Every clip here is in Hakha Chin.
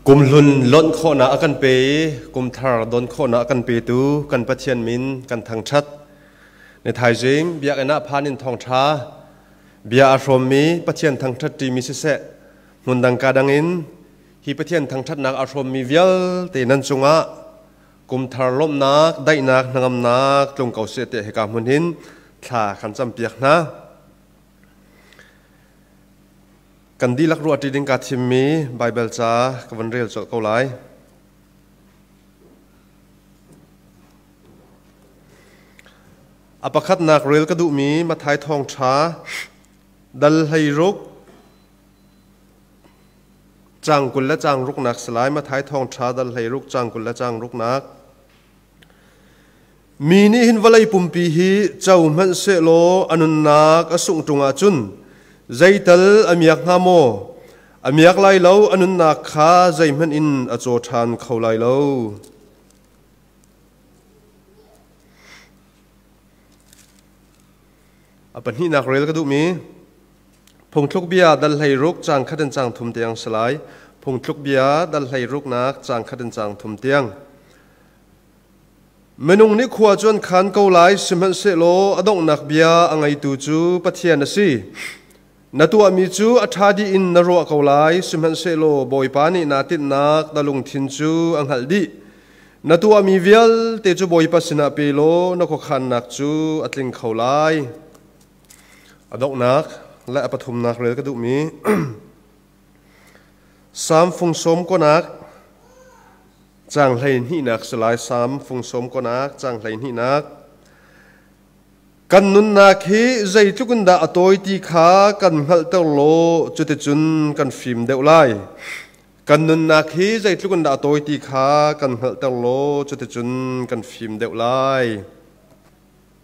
Kumhlun lonh khawhnak a kan pe i kumthar don khawhnak a kan petu kan Pathian min kan thangṭhat. Ni thaizing biakinn ah phan in thawngṭha bia a hrawmmi Pathian thangṭhat ṭimi siseh, hmundang ka dang in hi Pathian thangṭhatnak a hrawmmi vialte nan cungah kumthar lawmhnak, daihnak, hnangamnak tlung ko seh tiah hika hmun hin thla kan campiak hna. Kan dihlak ruahṭi ding kaa thimmi Baibal ca ka van rel colh ko lai. A pakhatnak rel ka duhmi Matthai Thawngṭha dal 16 caang 20 le caang ruknak si lai. Matthai Thawngṭha dal 16 caang 20 le caang ruknak. Mi nih hin vawlei pumpi hi co hmanh sehlaw a nunnak a sungh ṭung ahcun zeital a miak hnga maw? A miak lai lo, a nunnak kha zeihmanh in a caw ṭhan kho lai lo. A pahnihnak rel ka duhmi Phungthluk bia dal 16 caang khat in caang thum tiang si lai. Phungthluk bia dal 16 nak caang khat in caang thum tiang. Minung nih khua cu an khaan ko lai, sihmanhsehlaw a donghnak bia a ngeitu cu Pathian a si. Na tuahmi cu a ṭha dih in na ruah ko lai, sihmanhsehlaw Bawipa nih naa tinhnak na lungthin cu a hngalh dih. Na tuahmi vialte cu Bawipa sinah pe law na khuakhannak cu a tling kho lai. A donghnak le a pathumnak rel ka duhmi Salm fung sawm konak Caang hleihnihnak si lai Salm fung sawm konak caang hleihnihnak. Kan nunnak hi zeitluk in dah a tawi ti kha kan hngalhter law cuticun kan fim deuh lai. Kan nunnak hi zeitluk in dah a tawi ti kha kan hngalhter law cuticun kan fim deuh lai.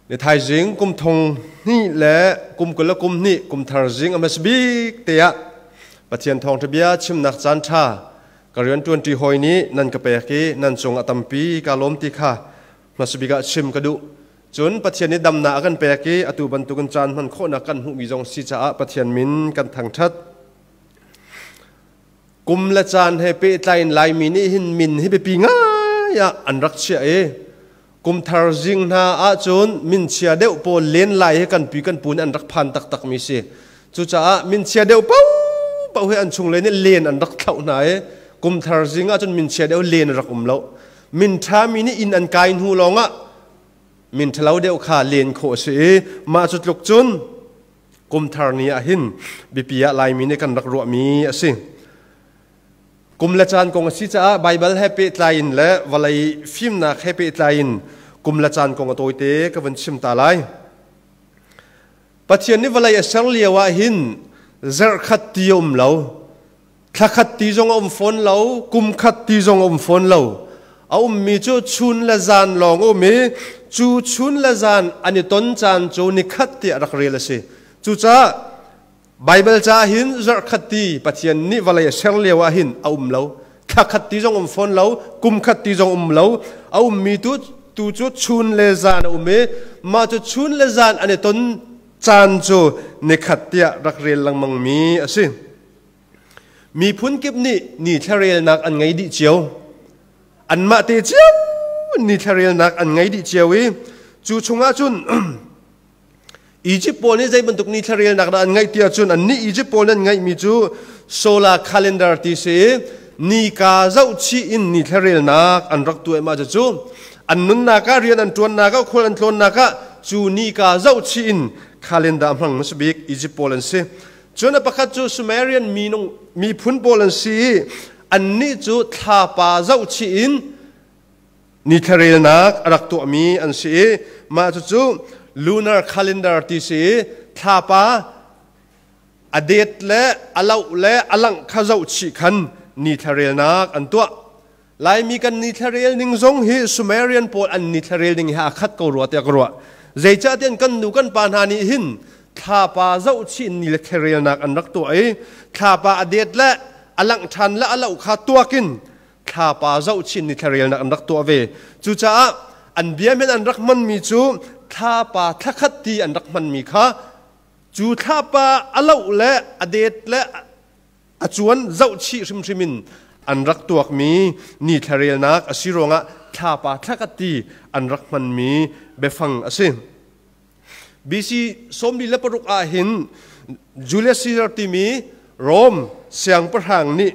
Ni thaizing kum thong hnih le kum 22 kum thar zing a hmasa bik te ah Pathian thawngṭha bia chimnak caan ṭha ka rianṭuanṭi hawi nih nan ka pek i nan cung a tampi kaa lawm ti kha hmasa bik ah chim ka duh. Cun Pathian nih damnak a kan pek i atu bantukin caan hman khawhnak kan hmuhmi zong si caah Pathian min kan thangṭhat. Kum le caan he pehtlai in Laimi nih hin min hi biapi ngai ah an rak chiah i Kumthar zing hna ahcun minchia deuh pawl len lai hi kan pi kan pu nih an rak phan taktakmi si. Cucaah minchia deuh paohpaoh hi an chungle nih len an rak thlauh hna i kumthar zing ahcun minchia deuh len a rak um lo. Min ṭhami nih inn an kai hnu lawngah min ṭhalo deuh kha len khawh a si i mah cu tluk cun kumthar ni ah hin biapi ah Laimi nih kan rak ruahmi a si. Kum le caan kong a si caah Baibal he pehtlai in le vawlei fimnak he pehtlai in kum le caan kong a tawite ka vun chim ta lai. Pathian nih vawlei a ser lio ah hin zarhkhat ti a um lo, thlakhat ti zong a um fawn lo, kum khat ti zong a um fawn lo. A ummi cu chun le zan lawng a um i cu chun le zan an i ton caan cu nikhat tiah rak rel a si. Cucaah Baibal ca hin zarhkhat ti Pathian nih vawlei a ser lio ah hin a um lo. Thla khat ti zong um fawn lo, kum khat ti zong um lo. A ummi tu tu cu chun le zan a um i mah cu chun le zan an i ton caan cu nikhat tiah rak rel lengmangmi a si. Miphun kip nih ni thlarelnak an ngei dih cio. Anmah te cio ni thlarelnak an ngei dih cio i cu chungah cun Egypt pawl nih zei bantuk ni thlarelnak dah an ngeih ti ahcun annih Egypt pawl nih an ngeihmi cu solar calendar ti si i nika zohchih in ni thlarelnak an rak tuah mah cu an nunnak ah rian an ṭuannak ah khual an tlawnnak ah cu nika zohchih in calendar hmang hmasa bik Egypt pawl an si. Cun a pakhat cu Sumerian minung miphun pawl an si i annih cu thlapa zohchih in Nithlarelnak a rak tuahmi an si i mah cucu lunar calendar ti si i thlapa a det le a loh le a langh kha zohchih khan nithlarelnak an tuah. Laimi kan nithlarel ning zong hi Sumerian pawl an nithlarel ning he aa khat ko rua tiah ka ruah. Zeicahtiah kan nu kan pa hna nih hin thlapa zohchih in nithlarelnak an rak tuah i thlapa a det le a langh ṭhan le a loh kha tuakin thlapa zohchin ni thlarelnak an rak tuah ve. Cucaah an bia men an rak hmanmi cu thlapa thlakhat ti an rak hmanmi kha cu thlapa a loh le a det le a cuan zohchih hrimhrim in an rak tuakmi ni thlarelnak a si ruangah thlapa thlakhat ti an rak hmanmi biafang a si. BC 46 ah hin Julius Caesar timi Rome siangpahrang nih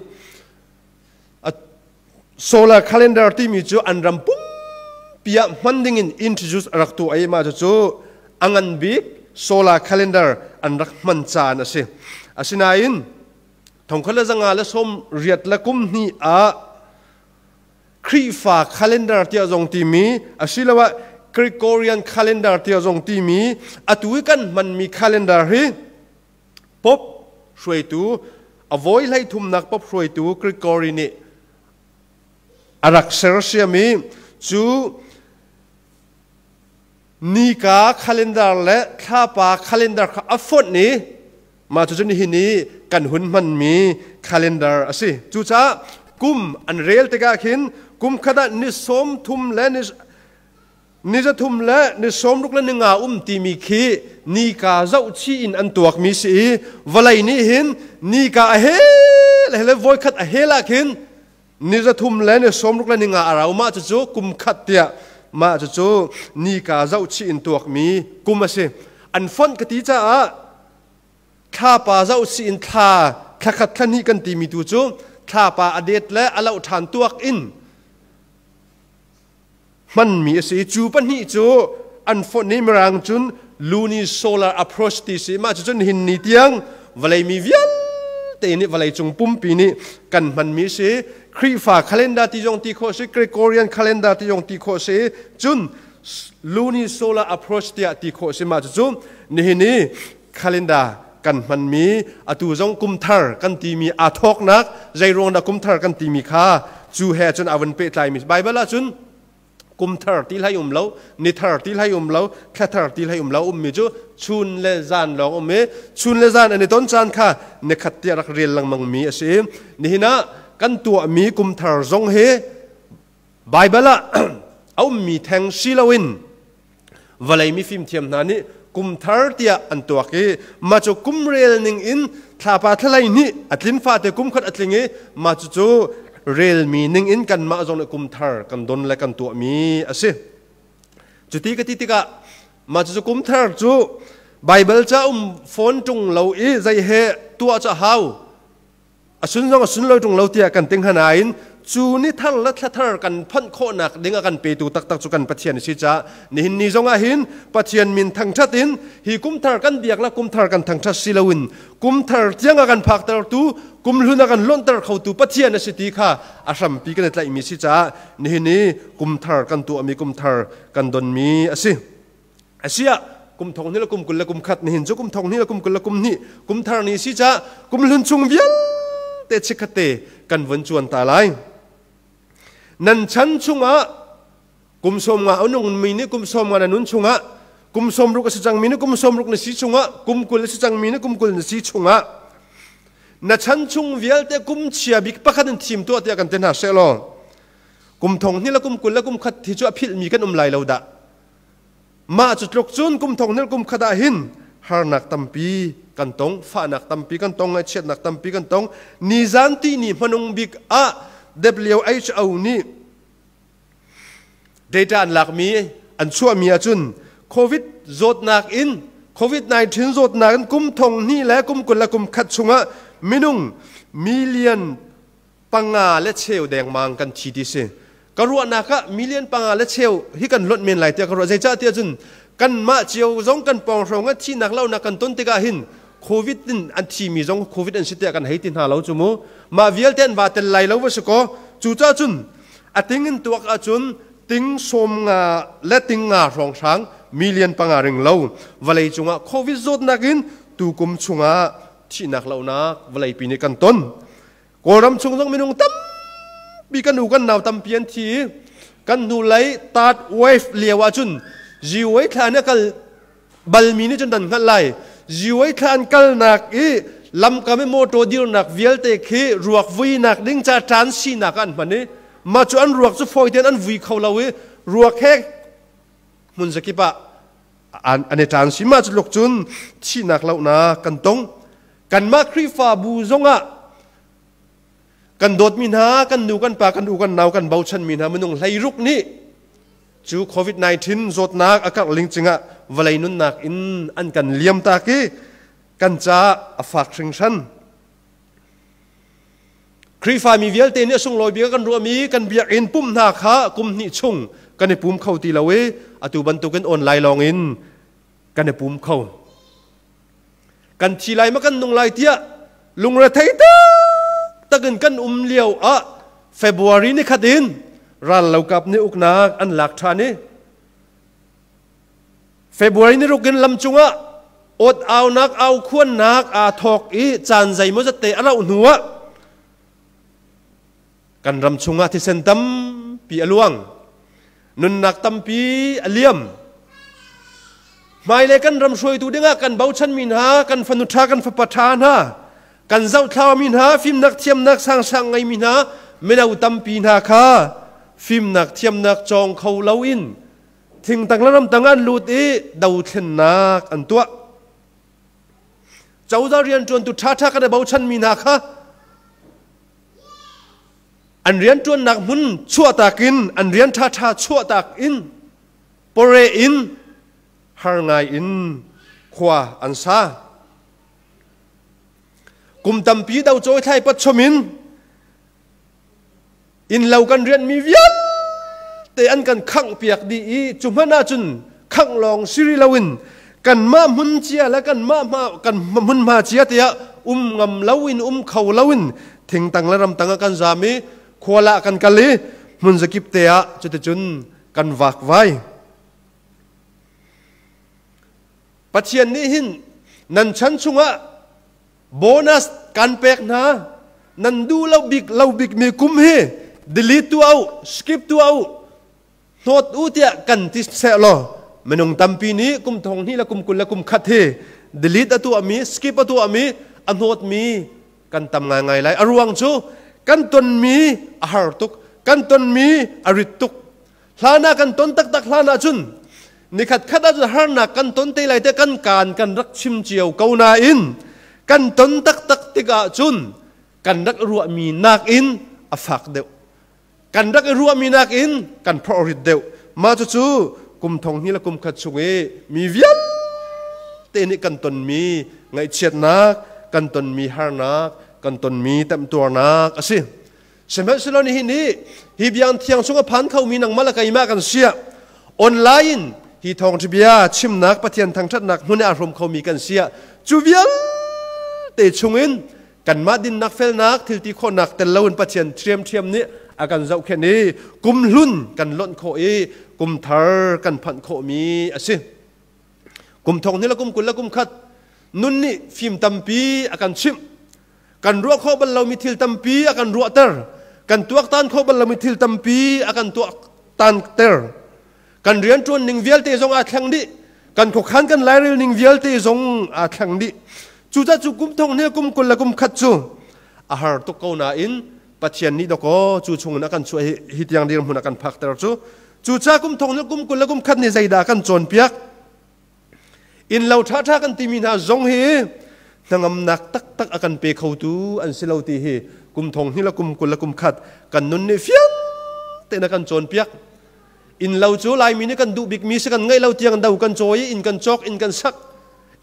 solar calendar timi cu an ram pumpi ah hman dingin introduce a rak tuah i mah cucu a ngan bik solar calendar an rak hman caan a si. Asinain thongkhat le zanga le sawm riat le kum hnih ah Khrihfa calendar tiah zong timi asiloah Gregorian calendar tiah zong timi atu i kan hmanmi calendar hi Pope hruaitu a vawi hleithumnak Pope hruaitu Gregory nih a rak sersiam i cu nika calendar le thlapa calendar kha a fonh i mah cucu nihin i kan hun hmanmi calendar a si. Cucaah kum an rel tikah khin kum khat ah ni sawm thum le ni Ni zathum le ni sawmruk le ni nga um timi khi nika zohchih in an tuakmi si i vawlei nih hin nika a hel a hel voikhat a hel ah khin ni zathum le ni sawmruk le ni nga a rau. Mah cucu kum khat tiah mah cucu nika zohchih in tuakmi kum a si. An fonh ka ti caah thlapa zohchih in thla thlakhat thlahnih kan timi tu cu thlapa a det le a loh ṭhan tuak in hmanmi a si. Cu pahnih cu an fonh i Mirang cun lunisolar approach ti si. Mah cucun hin ni tiang vawlei mi vialte nih vawleicung pumpi nih kan hmanmi si. Khrihfa calendar ti zong ti khawh si, Gregorian calendar ti zong ti khawh si, cun lunisolar approach tiah ti khawh si. Mah cucu nihin i calendar kan hmanmi, atu zong kumthar kan timi aa thawknak, zeiruang dah kumthar kan timi kha cu he cun a vun pehtlaimi. Bible ah cun kumthar ti hlei um lo, nithar ti hlei um lo, thlathar ti hlei um lo. Ummi cu chun le zan lawng um i chun le zan an i ton caan kha nikhat tiah rak rel lengmang mi a si. Nihin ah kan tuahmi kumthar zong hi Bible ah a ummi theng si loin vawlei mifimthiam hna nih kum thar tiah an tuak i mah cu kum rel ning in thlapa thlalei nih a tlin fate kum khat a tling i mah cucu relmi ning in kanmah zong nih kum thar kan don le kan tuahmi a si. Cuti ka ti tikah mah cucu kum thar cu Bible ca um fawn ṭung lo i zei he tuah cu a hau, a sun zong a sun lo ṭung lo tiah kan ting hna. Cu ni thar le thla thar kan phanh khawhnak ding a kan petu taktak cu kan Pathian a si caah nihin ni zong ah hin Pathian min thangṭhat in hi kum thar kan biak la kum thar kan thangṭhat si loin kum thar tiang a kan phaktertu, kum hlun a kan lonhter khotu Pathian a si ti kha a hrampi kan i tlaihmi si caah nihin i kum thar kan tuahmi, kum thar kan donmi a si. Asiah kum thong hnih le kum kul le kum khat, nihin cu kum thong hnih le kum kul le kum hnih kum thar ni si caah kum hlun chung vialte chikkhat te kan vun cuan ta lai. Nan chan chungah kum sawm nga a nungmi nih kum sawm nga na nun chungah, kum sawm ruk a si cangmi nih kum sawm ruk na si chungah, kum kul a si cangmi nih kum kul na si chungah na chan chung vialte kum chia bik pakhat in thim tuah tiah kan ti hna seh law kum thong hnih le kum kul le kum khat hi cu a philhmi kan um lai lo dah. Mah cu tluk cun kum thong hnih kum khat ah hin harnak tampi kan tong, fahnak tampi kan tong, ngaihchiatnak tampi kan tong. Nizan ti ni hmanung bik ah WHO nih data an lakmi an chuahmi ahcun COVID zawtnak in, COVID-19 zawtnak in kum thong hnih le kum kul le kum khat chungah minung million panga le cheu dengmang kan thi ti si. Ka ruahnak ah million panga le cheu hi kan lonh men lai tiah ka ruah. Zeicah tiah cun kanmah cio zong kan pawng hrawng ah thihnak lonak kan ton tikah hin COVID in an thimi zong COVID an si tiah kan hei ti hna lo cu mu. Mah vialte an va tel lai lo va si kaw. Cucaah cun a ting in tuak ahcun ting sawm nga le ting nga hrawng hrang, million panga ring lo vawlei cungah COVID zawtnak in tukum chungah thihnak lonak vawleipi nih kan ton. Kawlram chung zong minung tampi, kan u kan nau tampi an thi. Kan hnulei third wave lio ahcun ziwei thla in a kal balmi nih cun nan hngalh lai. Ziwei thla an kalnak i lamkam i motor dirnak vialte khi ruak vuinak ding ca ṭan sinak ah an hman i mah cu an ruak cu fawi tein an vui kho lo i ruak he hmun zakip ah an i ṭan si. Mah cu tluk cun thihnak lohnak kan tong. Kanmah Khrihfabu zongah Kan dawtmi hna, kan nu, kan pa, kan u, kan nau, kan bochanmi hna minung 16 nih cu COVID-19 zawtnak a karh ling cingah vawlei nunnak in an kan liam tak i kan caah a fak hringhran. Khrihfami vialte nih a sunglawi bik kan ruahmi kan biakinn pumh hna kha kum hnih chung kan i pum kho ti lo i atu bantukin online lawng in kan i pum kho. Kan thi lai ma kan nung lai tiah lungrethei taktak in kan um lio ah February ni khat in rallokap nih uknak an lak ṭhan i February ni ruk in lam cungah awt aunak au khuannak aa thawk i caan zeimaw zat te a rauh hnu ah kan ram chungah thisen tampi a luang. Nunnak tampi a liam. Hmailei kan ram hruaitu dingah kan bochanmi hna, kan fanu ṭha, kan fapa ṭha hna, kan zohthlaumi hna, fimnak thiamnak sangsang ngeimi hna, mino tampi hna kha fimnak thiamnak cawng kho loin thingtang le ramtang an lut i dothlennak an tuah. Cozah rianṭuantu ṭhaṭha kan i bochanmi hna kha an rianṭuannak hmun chuahtak in an rian ṭhaṭha chuahtak in pore in har ngai in khua an sa. Kum tampi do cawi thlai pat chom in inn lo kan rianhmi vialte an kan khangh piak dih i cu hmanh ahcun khangh lawng si rih loin kanmah hmun cia le kanmah hma kan hmunhma cia tiah um ngam loin um kho loin thingtang le ramtang ah kan zam i khual ah kan kal i hmun zakip te ah cuticun kan vakvai. Pathian nih hin nan chan chungah bonus kan pek hna, nan duh lo bik lo bik mi kum hi delete tu au, skip tu au, hnawt u tiah kan ti seh law minung tampi nih kum thong hnih le kum 20 le kum khat hi delete a tuah mi, skip a tuah mi, a hnawt mi kan tam ngaingai lai. A ruang cu kan ton mi a har tuk, kan ton mi a rit tuk. Hlan ah kan ton taktak hlan ahcun nikhat khat ahcun harnak kan ton te lai te kan kaan kan rak chim cio ko nain kan ton taktak tikah cun kan rak ruahmi nakin a fak deuh, kan rak i ruahmi nakin kan phorh deuh. Mah cucu kum thong hnih le kum khat chung i mi vialte nih kan tonmi ngaihchiatnak, kan tonmi harnak, kan tonmi temtuarnak a si. Sihmanhsehlaw nihin ni hi biang thiang chung a phan khomi nangmah le keimah kan siah online hi thawngṭha bia chimnak Pathian thangṭhatnak hmun i aa hrawm khomi kan siah cu vialte chungin kanmah dinnak felnak thilti khawhnak tel loin Pathian ṭhiamṭhiam nih a kan zohkhenh i kumhlun kan lonh khawh i kumthar kan phanh khawhmi a si. Kum thong hnih le kum 20 le kum khat nun nih fim tampi a kan chimh. Kan ruah khawh bal lomi thil tampi a kan ruahter. Kan tuaktan khawh bal lomi thil tampi a kan tuaktanter. Kan rianṭuan ning vialte zong aa thleng dih. Kan khuakhan kan lairel ning vialte zong aa thleng dih. Cucaah cu kum thong hnih kum 20 le kum khat cu a har tuk ko nain Pathian nih dawkaw cu chungin a kan chuah hi, hi tiang dirhmun a kan phakter cu. Cucaah kum thong hnih kum 20 le kum khat nih zeidah a kan cawnpiak? Innlo ṭhaṭha kan timi hna zong hi hnangamnak taktak a kan pe khotu an si lo ti hi kum thong hnih le kum 20 le kum khat kan nun nih fiang tein a kan cawnpiak. Innlo cu Laimi nih kan duh bikmi si, kan ngeih lo tiang do kan cawi i inn kan cawk, inn kan sak.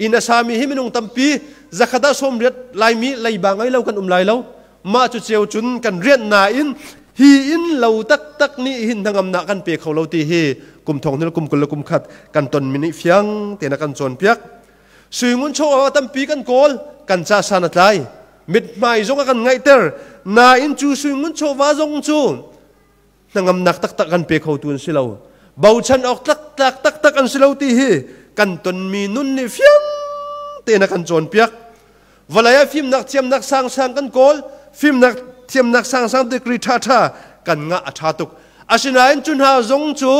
Inn a sami hi minung tampi zakhat ah 80 Laimi leiba ngei lo kan um lai lo. Mah cu ceu cun kan rianh nain hi inn lo taktak nih hin hnangamnak kan pe kho lo ti hi kum thong hnih kum 20 le kum khat kan tonmi nih fiang tein a kan cawnpiak. Suingun chaw tampi kan kawl, kan ca san a tlai. Mithmai zong a kan ngaihter. Nain cu suingun chawva zong cu hnangamnak taktak kan pe khotu an si lo. Bochan awk tlak taktak an si lo ti hi kan tonmi nun nih fiang tein a kan cawnpiak. Vawlei ah fimnak thiamnak sangsang kan kawl, fimnak thiamnak sangsang degree ṭhaṭha kan ngah a ṭha tuk. Asinain cu hna zong cu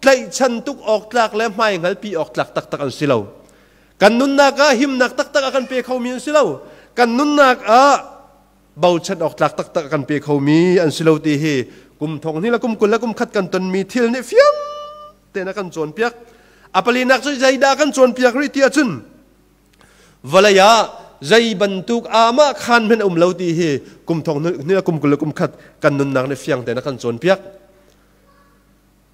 tlaihchan tuk awk tlak le hmaihngalpi awk tlak taktak an si lo. Kan nunnak ah himnak taktak a kan pe khomi an si lo. Kan nunnak ah bochan awk tlak taktak a kan pe khomi an si lo ti hi kum thong hnih le kum 20 le kum khat kan tonmi thil nih fiang tein a kan cawnpiak. A palinak cu zeidah kan cawnpiak rih ti ahcun vawlei ah Zei bantuk amah khan hmenh a um lo ti hi kum thong hnih le kum 20 le kum khat kan nunnak nih fiang tein a kan cawnpiak.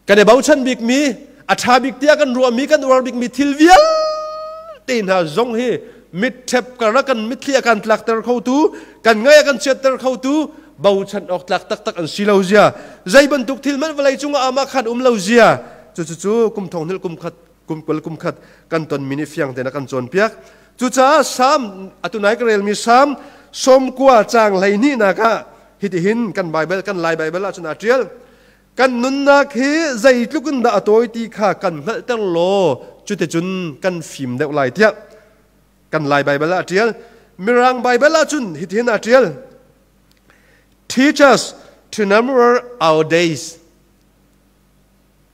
Kan i bochan bikmi, a ṭha bik tiah kan ruahmi, kan uar bikmi thil vialte hna zong hi mitṭhep karlak kan mitthli a kan tlakter khotu, kan ngaih a kan chiatter khotu, bochan awk tlak taktak an si lo zia, zei bantuk thil hmanh vawlei cungah amah khan um lo zia, cucu kum thong hnih kum khat kum 20 kum khat kan tonmi nih fiang tein a kan cawnpiak. Cucaah Salm atu nai ka relmi Salm 90 caang 12 nak ah hitihin kan Bible, kan Lai Bible ahcun aa ṭial. Kan nunnak hi zeitluk in dah a tawi ti kha kan hngalhter law cuticun kan fim deuh lai tiah kan Lai Bible ah a ṭial. Mirang Bible ahcun hitihin aa ṭial. Teach us to number our days.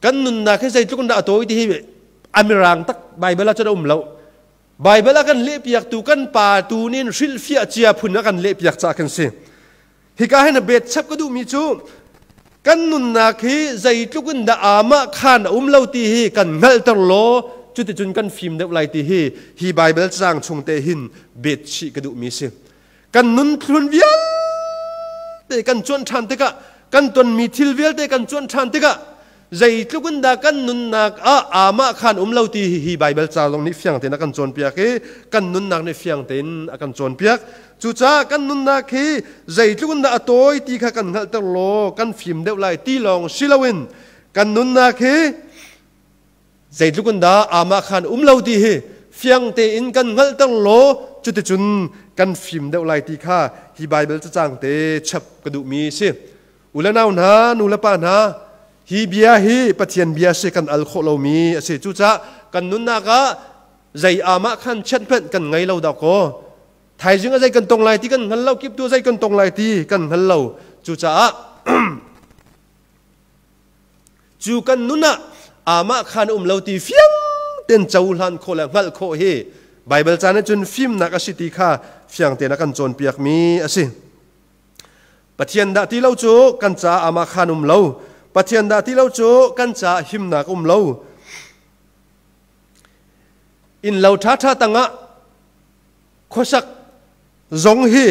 Kan nunnak hi zeitluk in dah a tawi ti hi a mirang tak Bible ah cun a um lo. Bible a kan lehpiaktu kan pa tu nih hrilhfiah cia phun a kan lehpiak caah kan si. Hika hin a bet chap ka duhmi cu kan nunnak hi zeitluk in dah amah khan a um lo ti hi kan hngalhter law cuticun kan fim deuh lai ti hi hi Bible caang chung te hin bet chih ka duhmi si. Kan nun thlun vialte kan cuanh ṭhan tikah, kan tonmi thil vialte kan cuanh ṭhan tikah zeitluk in dah kan nunnak ah amah khan um lo ti hi hi Baibal ca zong nih fiang tein a kan cawnpiak i kan nunnak nih fiang tein a kan cawnpiak. Cucaah kan nunnak hi zeitluk in dah a tawi ti kha kan hngalhter law kan fim deuh lai ti lawng si loin kan nunnak hi zeitluk in dah amah khan um lo ti hi fiang tein kan hngalhter law cuticun kan fim deuh lai ti kha hi Baibal cacang te chap ka duhmi si. U le nau hna, nu le pa hna, hi bia hi Pathian bia si, kan al khawh lomi a si. Cucaah kan nunnak ah zei amah khan chiat hmanh kan ngei lo dah kaw. Thaizing a zei kan tong lai ti kan hngal lo, kiptu zei kan tong lai ti kan hngal lo. Cucaah cu kan nun ah amah khan um lo ti fiang ten cohlan khawh le hngalh khawh hi Baibal caan ah cun fimnak a si ti kha fiang tein a kan cawnpiakmi a si. Pathian dah ti lo cu kan caah amah khan um lo. Pathian dah ti lo cu kan caah himnak um lo. Inn lo ṭhaṭha tangah khuasak zong hi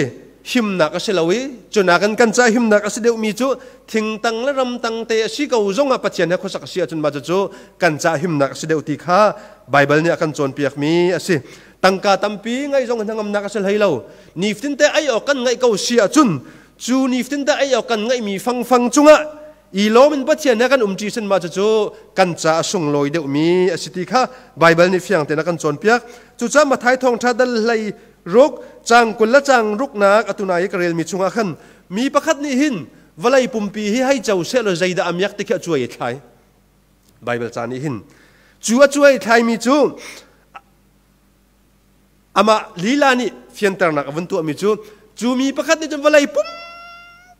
himnak a si lo i cunakin kan caah himnak a si deuhmi cu thingtang le ramtang te a si ko zongah Pathian he khuasak a si ahcun mah cucu kan caah himnak a si deuh ti kha Baibal nih a kan cawnpiakmi a si. Tangka tampi ngaih zong hnangamnak a si hlei lo. Nifatinte ei awk kan ngaih ko si ahcun cu nifatinte ei awk kan ngaihmi fangfang cungah i lawm in Pathian he kan umṭi sin mah cucu kan ca a sunglawi deuhmi a si ti kha Baibal nih fiang tein a kan cawnpiak. Cucaah Matthai thawngṭha dal 16 caang 20 le caang ruknak atu nai i ka relmi chungah khan mi pakhat nih hin vawlei pumpi hi hei co sehlaw zeidah a miak ti khi a cuai i thlai. Baibal ca nih hin cu a cuai thlaimi cu amah lila nih fianternak a vun tuahmi cu, cu mi pakhat nih cun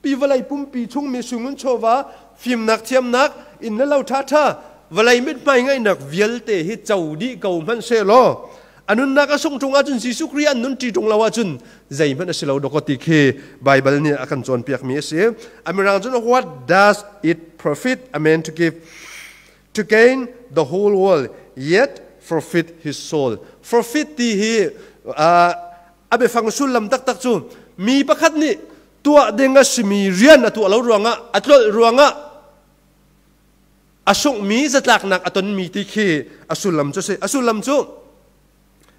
vawlei pumpi chungmi sungun chawva, fimnak, thiamnak, inn le lo ṭhaṭha, vawlei mithmai ngaihnak vialte hi co dih ko hmanh sehlaw a nunnak a sungh ṭung ahcun, Jesuh Khrih an nun ṭi ṭung lo ahcun zeihmanh a si lo dawkaw ti khi Baibal nih a kan cawnpiakmi a si. A mirang cun, "What does it profit a man to give to gain the whole world yet forfeit his soul?" Forfeit ti hi a biafang sullam taktak cu mi pakhat nih tuah ding a simi rian a tuah lo ruangah, a tlolh ruangah a sunghmi, zatlaknak a tonmi ti khi a sullam cu si. A sullam cu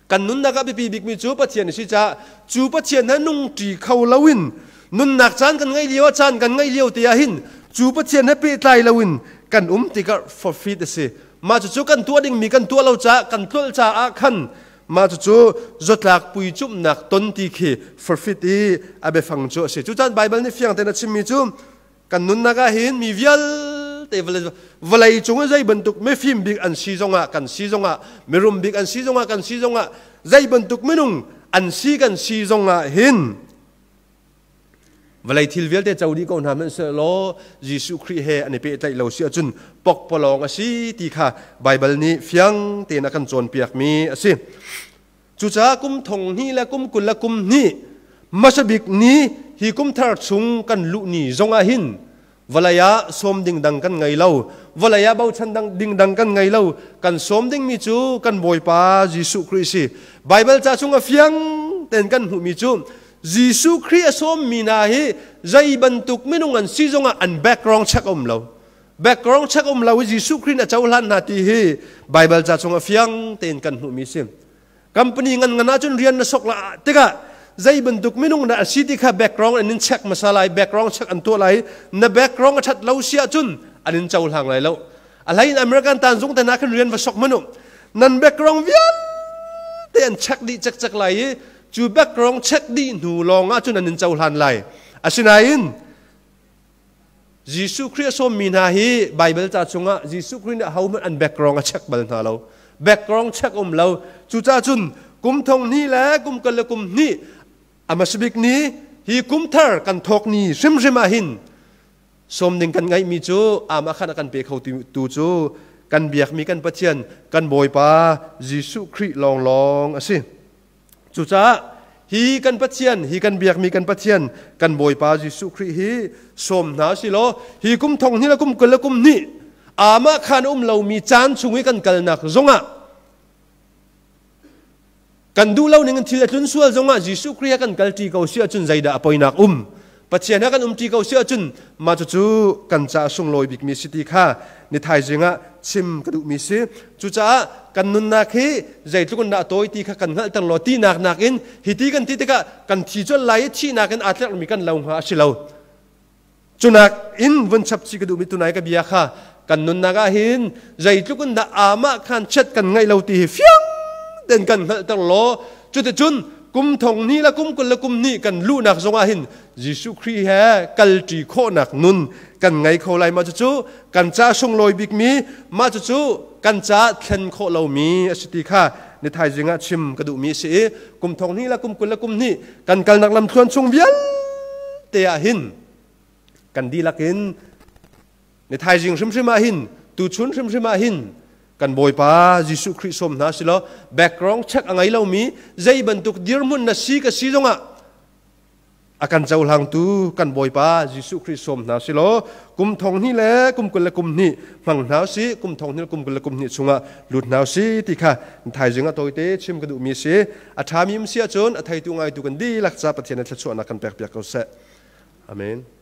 kan nunnak ah biapi bikmi cu Pathian a si caah cu Pathian he nungṭi kho loin nunnak caan kan ngeih lio ah, caan kan ngeih lio te ah hin cu Pathian he pehtlai loin kan um tikah forfeit a si. Mah cucu kan tuah dingmi kan tuah lo caah, kan tlolh caah khan mah cucu zatlak puicumhnak ton ti khi forfeit i a biafang cu a si. Cucaan Baibal nih fiang tein a chimmi cu kan nunnak ah hin mi vialte vawlei cung i zei bantuk mifim bik an si zongah, kan si zongah, mirum bik an si zongah, kan si zongah, zei bantuk minung an si, kan si zongah hin vawlei thil vialte co dih ko hna hmanhsehlaw Jesuh Khrih he an i pehtlaih lo si ahcun pokpalawng a si ti kha Baibal nih fiang tein a kan cawnpiakmi a si. Cucaah kum thong hnih le kum 22 hmasa bik ni, hi kum thar chung kan luh ni zongah hin vawlei ah sawm ding dang kan ngei lo, vawlei ah bochan dang ding dang kan ngei lo. Kan sawm dingmi cu kan Bawipa Jesuh Khrih si. Baibal ca chung a fiang Tein kan hmuhmi cu Jesuh Khrih a sawmmi hna hi zei bantuk minung an si zongah an background check um lo. Background check um lo i Jesuh Khrih a cohlan hna ti hi Bible ca chungah fiang tein kan hmuhmi si. Company ngan ngan ahcun rian na sok la tikah zei bantuk minung dah a si ti kha background an in check hmasa lai, background check an tuah lai. Na background a that lo si ahcun an in cohlang lai lo. A hlei in American tanzung te hna khin rian va sok manu nan background vialte an check dih cekcek lai i cu background check dih hnu lawng ah cun an in cohlan lai. Asinain Jesuh Khrih a sawmmi hna hi Bible ca chungah Jesuh Khrih nih ahohmanh an background a check bal hna lo. Background check um lo. Cucaah cun kum thong hnih le kum kal le kum hnih a hmasabik ni hi kum thar kan thawk ni hrimhrim ah hin sawm ding kan ngaihmi cu amah khan a kan pe kho tu cu kan biakmi kan Pathian kan Bawipa Jesuh Khrih lawnglawng a si. Cucaah hi kan Pathian, hi kan biakmi kan Pathian, kan Bawipa Jesuh Khrih hi sawm hna si law hi kum thong hnih le kum 20 le kum hnih amah khan um lomi caan chung i kan kalnak zongah kan duh lo ning in thil a tlun sual zongah Jesuh Khrih he kan kalṭi ko si ahcun zeidah a poinak um? Pathian he kan umṭi ko si ahcun mah cucu kan caah sunglawi bikmi si ti kha ni thaizing ah chim ka duhmi si. Cucaah kan nunnak hi zeitluk in dah a tawi ti kha kan hngalhter law tinak nakin hi ti kan ti tikah kan thi colh lai i thihnak in aa tlerhmi kan lo hnga a si lo. Cunak in vun chap chih ka duhmi tunai ka bia kha kan nunnak ah hin zeitluk in dah amah khan chiat kan ngaih lo ti hi fiang tein kan hngalhter law cuticun kum thong hnih le kum 20 le kum hnih kan luhnak zongah hin Jesuh Khrih he kalṭi khawhnak nun kan ngei kho lai. Mah cucu kan ca sunglawi bikmi, mah cucu kan ca thlen khawh lomi a si ti kha ni thaizing ah chim ka duhmi a si i kum thong hnih le kum 20 le kum hnih kan kalnak lamthluan chung vialte ah hin kan dihlak in ni thaizing hrimhrim ah hin, tuchun hrimhrim ah hin kan Bawipa Jesuh Khrih sawm hna si law background check a ngei lomi zei bantuk dirhmun na si ka si zongah a kan cohlangtu kan Bawipa Jesuh Khrih sawm hna si law kum thong hnih le kum 20 le kum hnih hmang hna si, kum thong hnih le kum 20 le kum hnih chungah lut hna si ti kha thaizing ah tawite chim ka duhmi si. A ṭhami um si ahcun a theitu ngaitu kan dihlak ca Pathian in thluachuahnak kan pek piak ko seh. Amen.